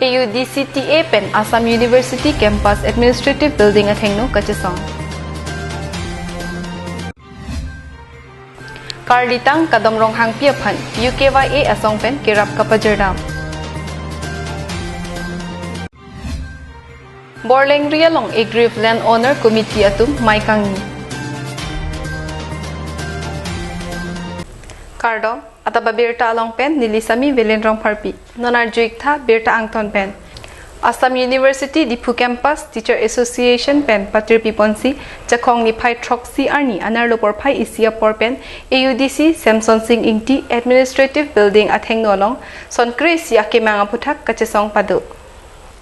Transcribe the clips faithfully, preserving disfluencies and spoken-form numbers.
A U D C T A pen Assam University Campus Administrative Building athengno kachesong. Karlitang Kadom Ronghangpi aphan U K Y A asong pen kerap kapajirdam. Borlengri along Aggrieved Land Owner Committee atum mei kangni. Kardom, adap abirta along pen neli Sami Velen Rongpharpi. Non arju-ik tha birta angton pen. Assam University Diphu Campus Teacher Association pen patirpi ponsi Jakhong niphai throksi arni anerlo porphai isi apor pen A U D C Semson Sing Ingti Administrative Building athengno along sonkre isi akemang aphuthak kachesong pado.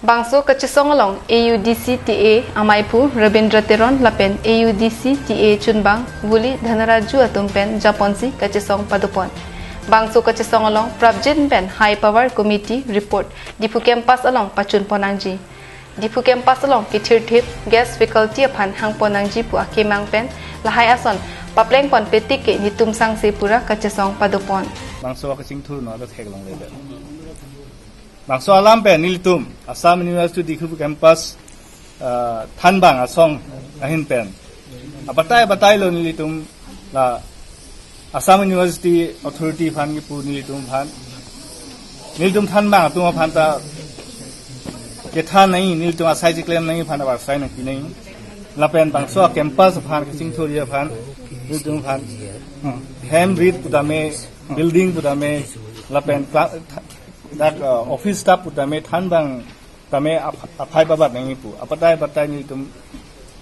Bangso kachesong along A U D C T A amaiphu Rabindra Teron lapen A U D C T A chunbang Vuli Dhanaraju atum pen japonsi kachesong padopon. Bangso kachesong along prapjin pen High Power Committee report Diphu Campus along pachun pon nangji. Diphu Campus along kethirthip guest faculty aphan hang pon nangji pu akemang pen lahai ason papleng pon petik ke nitum sangse pura kachesong padopon. Bangso kachingthur no ada theklongle. Bangso alam pen nelitum Assam University Diphu Campus, ah, thanbang asong ahin pen abatai batai lo nelitum la Assam University Authority aphan kipu nelitum aphan, nelitum thanbang atum aphan ta kethan nangji, nelitum asai chiklem nangji aphan avarsai nangpi nangji. Lapen bangso campus aphan kachingthurji aphan nelitum aphan hem rit putame, building putame, lapen kla-, dak, uh, office staff putame thanbang tame ap-, aphai babat nangji pu abatai batai nelitum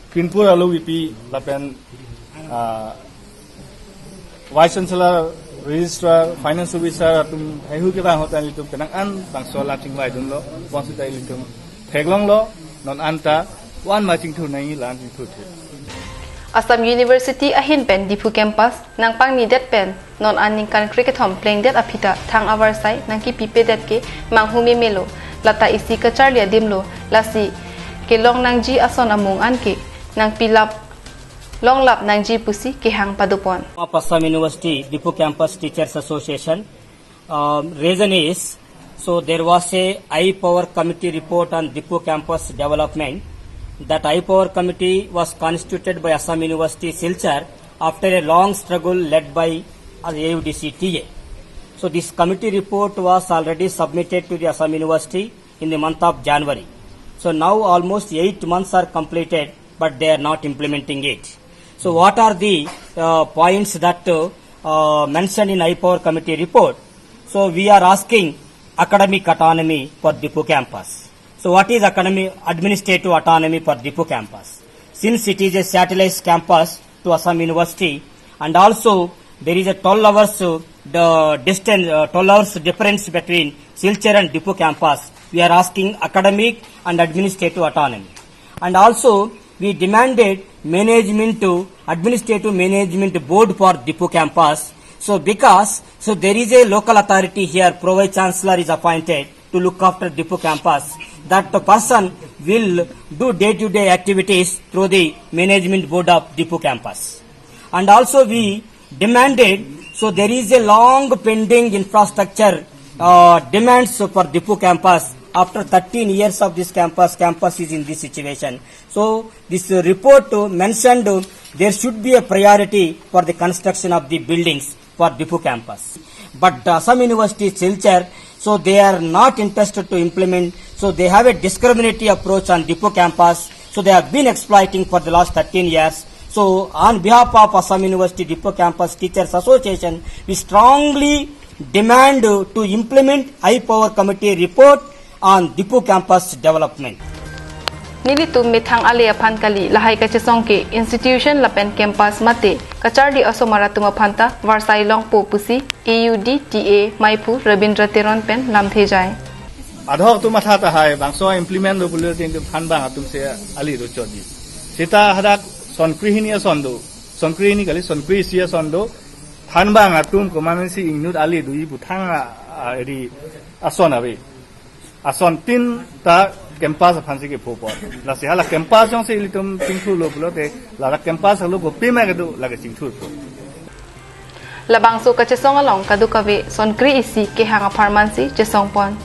pinpur alo V P lapen, uh, Vice Chancellor, Registrar, Finance Officer atum haihu kevang ahut nelitum penang an bangso la chingvaidunlo, bangso ta ilitum theklonglo, non anta wan ma chingthur nangji la-an chingthurthe. Assam University ahin pen Diphu Campus nangpangnidet pen non an ningkan krekethom plengdet aphi ta thang avarsai nangkipipedet ke manghu memelo, lata isi kacharli adim lo, lasi kelong nangji ason amung an ke nangpilap longlap nangji pusi kehang padopon. Of Assam University Diphu Campus Teachers Association. Um, reason is, so there was a high power committee report on Diphu campus development. That high power committee was constituted by Assam University Silchar after a long struggle led by A U D C T A. So this committee report was already submitted to the Assam University in the month of January. So now almost eight months are completed, but they are not implementing it. So what are the, uh, points that, uh, uh, mentioned in High Power Committee report? So we are asking academic autonomy for Diphu campus. So what is academic administrative autonomy for Diphu campus? Since it is a satellite campus to Assam University, and also there is a twelve hours, uh, the distance, uh, twelve hours difference between Silchar and Diphu campus, we are asking academic and administrative autonomy. And also, we demanded management to administrative management board for Diphu campus. So because, so there is a local authority here, Pro Vice Chancellor is appointed to look after Diphu campus, that the person will do day-to-day activities through the management board of Diphu campus. And also we demanded, so there is a long pending infrastructure, uh, demands for Diphu campus. After thirteen years of this campus, campus is in this situation. So this, uh, report, uh, mentioned, uh, there should be a priority for the construction of the buildings for Diphu campus. But Assam University Silchar, so they are not interested to implement. So they have a discriminatory approach on Diphu campus. So they have been exploiting for the last thirteen years. So on behalf of Assam University Diphu Campus Teachers Association, we strongly demand to implement High Power Committee report on Diphu campus development. Nelitum methang ale aphan kali, lahai kachesong ke institution lapen campus mate kacharli asomar atum aphan ta varsai longpo pusi A U D T A maiphu Rabindra Teron pen lamthe jai. Adhok atum matha tahai bangso implement do pulote thanbang atum si ale do chodi. Seta hadak sonkri hini ason do, sonkri hini kali, sonkri isi ason do, thanbang atum komansi ingnut ale do ibu thang a, a, eri ason ave. Ason tin ta campus aphan si kepho pon. Lasi hala campus jongsi ilitum chingthurlo pulote, la campus alo kopi ma kedo lake chingthurpo. Labangso kachesong along kadokave sonkri isi kehang apharman si chesong pon.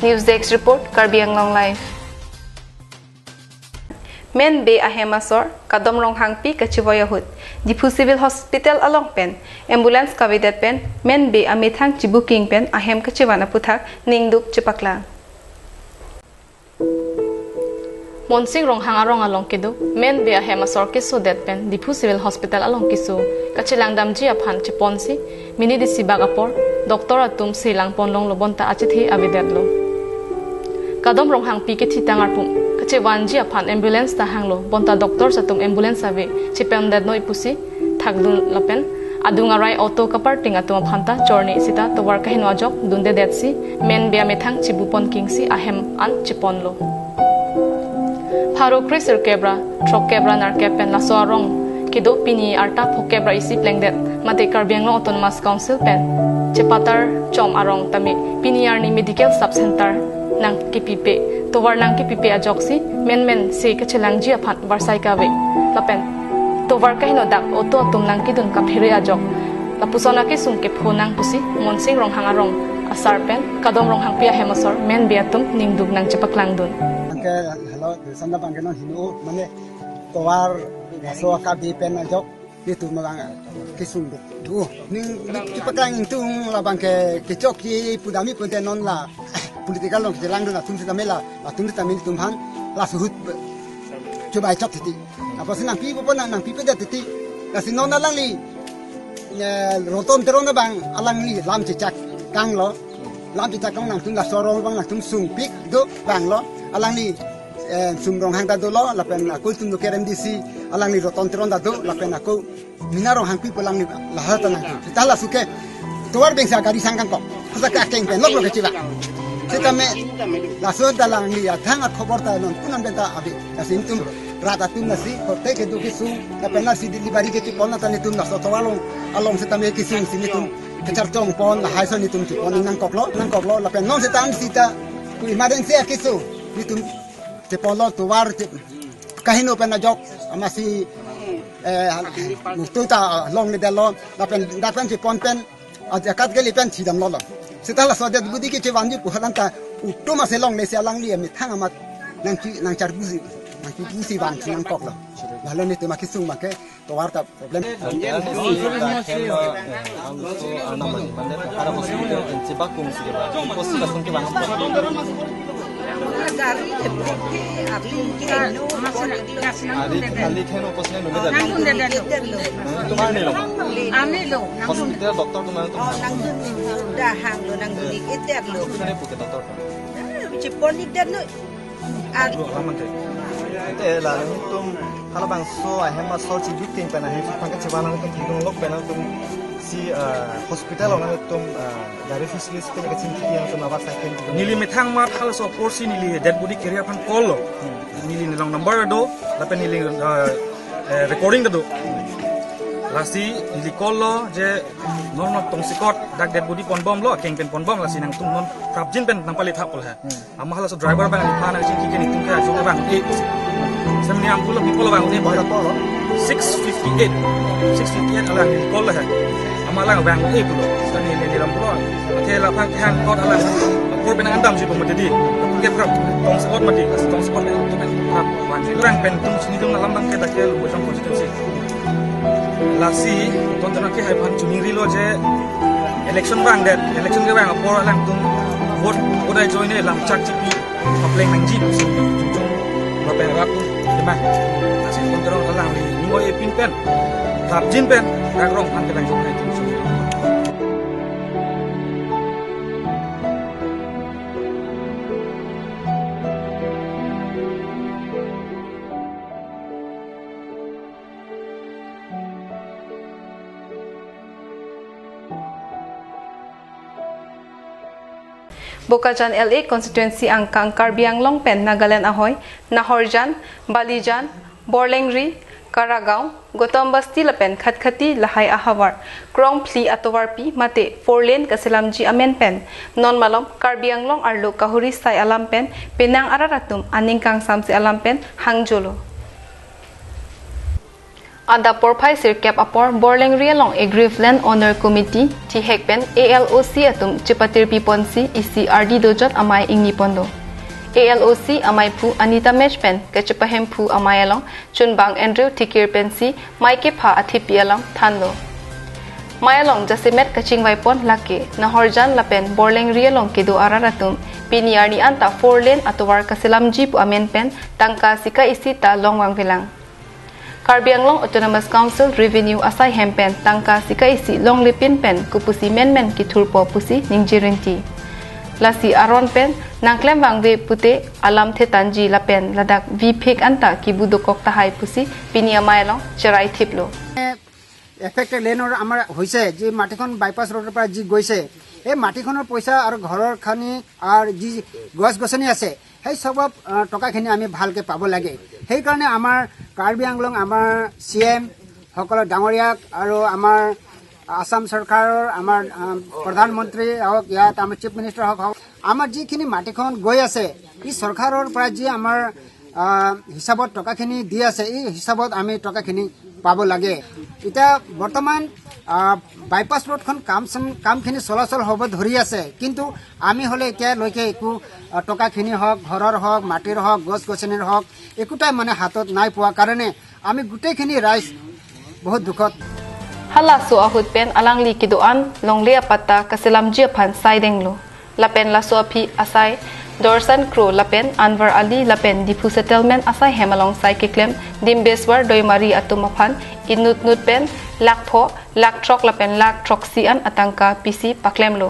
News Desk Report, Karbi Anglong Live. Men be ahem asor, Kadom Ronghangpi kachevoi ahut, Diphu Civil Hospital along pen ambulance kavedet pen men be amethang chibooking pen ahem kachevan aputhak ningduk chepaklang. Monsing Ronghang arong along kedo men be ahem asor kesodet pen Diphu Civil Hospital along keso kachelangdamji aphan cheponsi minit isi bak apor doctor atum se langponlonglo bonta achethe avedetlo. Kadom Ronghangpi kethitang arpum kachevanji aphan ambulance ta hanglo bonta doctors atum ambulance ave chepondetnoi pusi thakdun lapen adung arai auto kaparting atum aphanta chorni sita tovar kaheno ajok dundedetsi men be amethang chibupon kingsi ahem an cheponlo. Pharo kre sirkep ra throkkep ra nerkep pen laso arong kedo pini arta phokep ra isi plengdet mate Karbi Anglong Autonomous Council pen chepatar chom arong tame pini arni medical sub center nangkepipe, tovar nangkepipe ajoksi menmen se kachelangji aphan varsai kave lapen tovar kaheno dak auto atum nangkedun kaphere ajok lapuson akesung kepho nang pusi Monsing Ronghang arong asar pen Kadom Ronghangpi ahem asor men be atum ningduk nangchepaklangdun. Anke hello, sanda bangke non hino, mane tovar laso akabe pen ajok netum abang kesung do. Ning, ning chepaklang ingtung labangke kechokji pudam-i pute non la political along kechelangdun atum sitame la, atum sitame netum aphan la suhut chobai chok titi. Apotsi nangpipo nang, nangpipedet titi. Lasi non alangli, eh, Roton Teron abang alangli lam chechak kanglo. Lam chechak kang nangtum laso arong abang nangtum sungpik do banglo. Alangli, eh, Sum Ronghang ta dolo, lapen ako itum do K R M D C, alangli Roton Teron ta do, lapen ako Mina Ronghangpi pu alangli lahai ta nang. Sita laso ke tovar bengsa gari sang kangkok. Hasa ke akeng pen lok lok kecheva. Sitame laso ta alangli athang akhobor ta non kunan benta abi. Lasi netum rat atum lasi hotel kedo kesung, lapen lasi delivery kechepon ta netum laso tovar along, along sitame kesungsi netum kecharchongpon lahai ason netum chepon nangkoklo, nangkoklo, lapen non sitame sita pu emergency akesung netum cheponlo tovar che-, kaheno pen ajok, amatsi, eh, mutu ta longledetlo, lapen dak pen chepon pen, ajakat kali pen thidamlo lo. Sita laso det budi kechevanji pu halan ta utum ase longlesi alangli amethang amat nangchi, nangcharbusi, nangchibusi vansi nangkoklo. Lalo netum akesung make, tovar ta problem. Anke ansi ta hem, eh, ang gusto, ah, naman, mande, para hospital, ang chibak kung sige ba. Kung sige ba, kung sige ba. Gari, eh, arli, kino, ari, ali keno kung sige nung dali. Nangdun dali. Nangdun dali. Nangdun dali. Hospital doctor atum nangdun. Oh, nangdun dali. Dah hanglo, nangdun dali. Iter lo. Kung sige puke doctor. Chepon iter lo. Ar- Lo, alam mangke. Ante la netum halabangso ahem asor chibooking pen ahem aphan kachevan nangtum thidunglok pen nangtum si, ah, hospital along nangtum, ah, gari facilities pen kachingki nangtum abak sai pen. Neli methang amat halaso apor si neli dead body carrier aphan call lo. Neli nelong number do, lapen neli, ah, eh, recording do. Lasi neli call lo je non non tongsekot dak dead body ponbomlo, akeng pen ponbom, lasi nangtum non prapjin pen nangpale thap pulo he. Amat halaso driver abang nephan nangchingki ke netum ke ajo abang eh. Semi ampul people abang eh. Bara polo? Six fifty-eight. Six fifty-eight alang call he. Amat alang abang eh pulo. Semi ne ne ram pulo. Ate laphan kehang kot alang. Apor pen andamji pu mati di. Apor ke prap tongsekot mati. Tongsekot pen tum pen prap. Wan kurang pen tum sini tum alam abang ke dak ke Lumbajong constituency. Lasi, tonton ke hai aphan chuning rilo je election vangdet, election kevang apor alangtum vote, vote ai join e lam chak chipi, papleng nangji pusi, chungchung, lapen rap tu, tema. Lasi tonton alangli, nimo e pin pen, prapjin pen, dak rong aphan kelang jok hai chungchung. Bokajan L A constituency angkang Karbi Anglong pen Nagaland ahoi, Nahorjan, Balijan, Borlengri, Karagaon, Gautam Basti lapen Khatkhati lahai ahavar krongphli atovarpi mate four lane kaselamji amen pen non malom Karbi Anglong arlo kahuri sai alam pen penang arat atum aning kangsamse alam pen hangjolo. Adap porphai sirkep apor Borlengri along Aggrieved Land Owner Committee, thihek pen A L O C atum chepatirpi ponsi isi ardi dojot amei ingni ponlo. A L O C ameiphu Anita Mech pen kachepahemphu amei along chunbang Andrew Tikir pensi mei kepha athipi alam thanlo. Mei along jasemet kachingvai pon lake Nahorjan lapen Borlengri along kedo arat atum pini arni anta four lane atovar kaselamji pu amen pen tangka sika isi ta longvangvelang. Karbi Anglong Autonomous Council Revenue asai hem pen tangka sika isi longlepin pen kopusi menmen kethurpo pusi ningje rinti. Lasi aron pen nangklemvangve pute alam thetanji lapen ladak viphek anta kibu dokok tahai pusi pini amei along cherai thiplo. Affected লেনৰ আমাৰ হৈছে, যি মাটিখন বাইপাছ ৰোডৰ পৰা যি গৈছে, এই মাটিখনৰ পইচা আৰু ঘৰৰ খানি আৰু যি গছ গছনি আছে, সেই চব, আহ, টকাখিনি আমি ভালকে পাব লাগে। সেইকাৰণে আমাৰ কাৰ্বি আংলং, আমাৰ চি এম সকলৰ ডাঙৰীয়াক আৰু আমাৰ আছাম চৰকাৰৰ, আমাৰ, আহ, প্ৰধানমন্ত্ৰী হওক, ইয়াত আমাৰ চিফ মিনিষ্টাৰ হওক, হওক, আমাৰ যিখিনি মাটিখন গৈ আছে, ই চৰকাৰৰ পৰা যি আমাৰ, আহ, হিচাপত টকাখিনি দি আছে, এই হিচাপত আমি টকাখিনি পাব লাগে। এতিয়া বৰ্তমান, আহ, বাইপাছ ৰোডখন কাম চাম, কামখিনি চলাচল হ'ব ধৰি আছে, কিন্তু আমি হ'লে এতিয়ালৈকে একো, আহ, টকাখিনি হওক, ঘৰৰ হওক, মাটিৰ হওক, গছ গছনিৰ হওক, একোটাই মানে হাতত নাই পোৱা কাৰণে আমি গোটেইখিনি ৰাইজ বহুত দুখত। Halaso ahut pen alangli kedo-an longle apatta kaselamji aphan saidenglo. Lapen laso aphi asai Dorsan Kro lapen Anwar Ali lapen Diphu Settlement asai hem along sai keklem Dimbeswar Doimari atum aphan inut nut pen lakh pho, lakh throk lapen lakh throksi an atangka pisi paklemlo.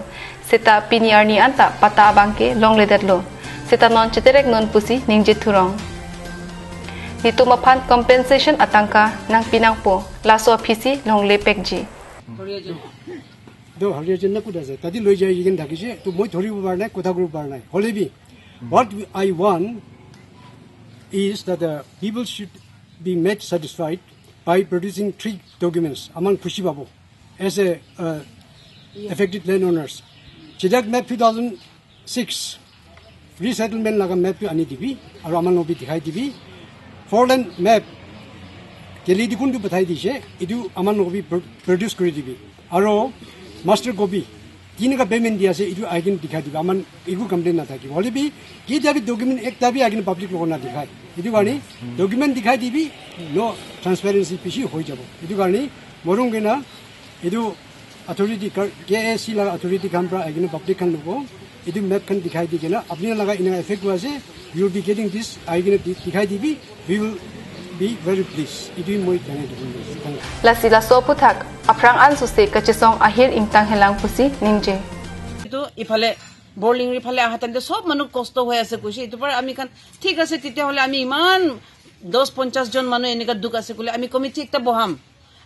Seta pini arni anta patta abangke longledetlo. Seta non cheterek non pusi ningje thurong. Netum aphan compensation atangka nangpi nangpo, laso aphisi longlepekji. দে হালিয়া যেন না কুদা যায়, তাতে লৈ যায়, ইগেন ডাকিছে, তো মই ধৰিব পৰা নাই, কথা ক'ব পৰা নাই। হ'লে B, what I want is that the people should be made satisfied by producing three documents. Aman খুচি পাব as a, uh, affected landowners. Chedak map two thousand six resettlement laga map tu ani dibi, aru aman lobi dikhai dibi. Four lane map, keli dikun tu pathai dise, idu aman lobi pro-, produce kuri dibi. Aru master copy, tini ka payment dia ase, idu aikin dikhai dibi, aman iku complain na thaki. Hoile bi, ki dabi document ek dabi aikin public logo na dikhai. Idu karni, document dikhai dibi, no transparency pisi hoi jabo. Idu karni, morung kena, idu authority kar-, K A C laga authority khan pra aigena public khan logo, idu map khan dikhai di kena, apni laga ina effect hua ase, you will be getting this, aigena di-, dikhai dibi, we will be very pleased. Idu moi jane dibi. Lasi laso aphuthak, aphrang ansose kachesong ahir ingtang helang pusi ningje. এইটো ইফালে বৰলিংৰি ফালে আহাতেন্তে সব মানুহ কষ্ট হৈ আছে কৈছে। এইটো পৰা আমি খান ঠিক আছে, তেতিয়াহ'লে আমি ইমান দহ পঞ্চাশ জন মানুহ এনেকা দুখ আছে ক'লে আমি কমিটি একটা বহাম।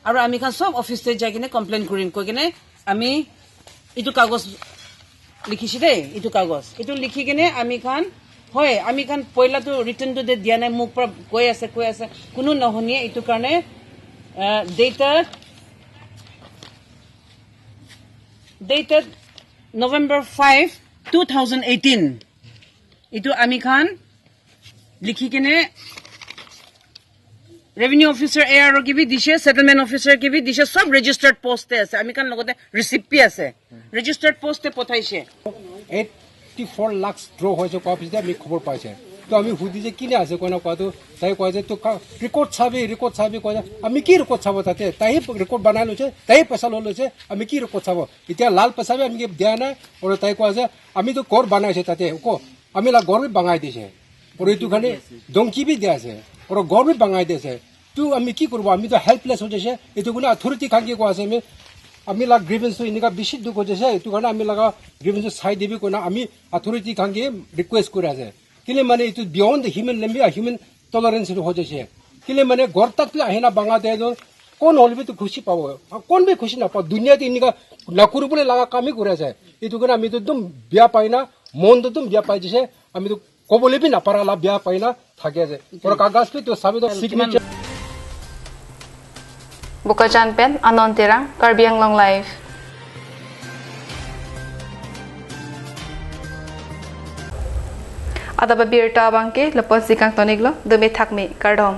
আৰু আমি খান সব অফিচতে যাই কিনে কমপ্লেইন কৰিম, কৈ কিনে আমি এইটো কাগজ লিখিছে দেই, এইটো কাগজ, এইটো লিখি কিনে আমি খান, হয়, আমি খান পইলাটো ৰিটাৰ্ণটো ডেট দিয়া নাই, মোক পৰা কৈ আছে, কৈ আছে, কোনো নুশুনিয়ে। এইটো কাৰণে dated, dated November five, two thousand eighteen, এইটো আমি খান লিখি কিনে revenue officer, A R O' কে বি দিছে, ছেটেলমেণ্ট অফিচাৰ কে বি দিছে, সব ৰেজিষ্টাৰ্ড পোষ্টে আছে। আমি খান লগতে ৰিচিপ্ট বি আছে, ৰেজিষ্টাৰ্ড পোষ্টে পঠাইছে। এইটি ফ'ৰ লাখ ড্ৰ হৈছে কোৱাৰ পিছতে আমি খবৰ পাইছে। তো আমি সুধিছে কিনে আছে কোৱা নাই কোৱাটো, তাই কয় যে তো কা-, ৰেকৰ্ড চাবি, ৰেকৰ্ড চাবি কয় যে আমি কি ৰেকৰ্ড চাব তাতে? তাই ৰেকৰ্ড বনাই লৈছে, তাই পইচা লৈ লৈছে, আমি কি ৰেকৰ্ড চাব? এতিয়া লাল পইচা বি আমি দিয়া নাই। আৰু তাই কয় যে আমি তো ঘৰ বনাইছে তাতে, ক আমি লা ঘৰ বি ভাঙাই দিছে, আৰু এইটো কাৰণে ধমকি বি দিয়া আছে, আৰু ঘৰ বি ভাঙাই দিছে। তো আমি কি কৰিব? আমি তো হেল্পলেছ হৈ যাইছে। এইটো কাৰণে অথৰিটি খান কি কোৱা আছে, আমি, আমি লা গ্ৰিভেন্স তো এনেকা বেছি দুখ হৈ যাইছে, এইটো কাৰণে আমি লাগা গ্ৰিভেন্স চাই দিবি কোৱা নাই। আমি অথৰিটি খান কি ৰিকুৱেষ্ট কৰি আছে, কেলে মানে এইটো beyond human limit, human tolerance হৈ যাইছে। কেলে মানে ঘৰ তাক তো আহে না ভাঙাতে তো কোন হ'লে বি তো খুচি পাব, কোন বি খুচি নাপাব। দুনিয়াতে এনেকা নকৰিবলৈ লাগা কামেই কৰি আছে। এইটো কাৰণে আমি তো একদম বেয়া পাই না, মনটো একদম বেয়া পাই দিছে। আমি তো ক'বলৈ বি নাপাৰা লা বেয়া পাই না থাকে আছে। আৰু কাগজ বি তো চাবি তো signature. Bokajan pen Anon Terang, Karbi Anglong Live. Adap abirta abangke lapuson si kangton-iklo, dome thakme, kardom.